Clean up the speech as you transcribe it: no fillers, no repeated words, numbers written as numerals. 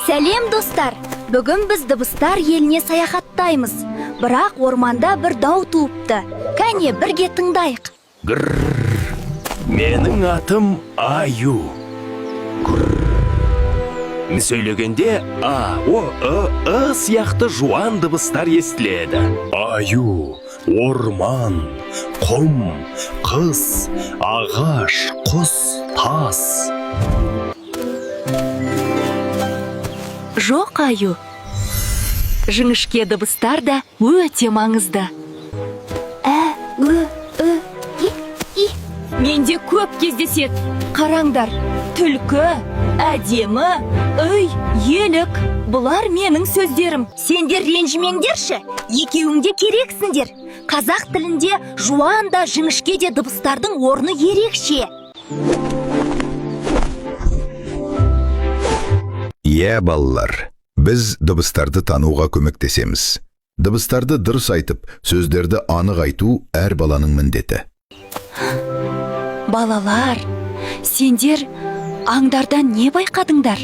Сәлем, достар! Бүгін біз дыбыстар еліне саяхаттаймыз. Бірақ орманда бір дау туыпты. Кәне, бірге тыңдайық. Менің атым Аю. Гүрр. Сөйлегенде А, О, Ы, Ы сияқты жуан дыбыстар естіледі. Аю, орман, құм, қыз, ағаш, құс, тас. Жоқ, Аю. Жіңішке дыбыстар да өте маңызды. Ә, Ө, Ү, И, И. Менде көп кездеседі. Қараңдар, түлкі, әдемі, үй, елік. Бұлар менің сөздерім. Сендер ренжімеңдерші, екеуің де керексіңдер. Қазақ тілінде жуан да, жіңішке де дыбыстардың орны ерекше. Иә, балалар, біз дыбыстарды тануға көмектесеміз. Дыбыстарды дұрыс айтып, сөздерді анық айту әр баланың міндеті. Балалар, сендер аңдардан не байқадыңдар?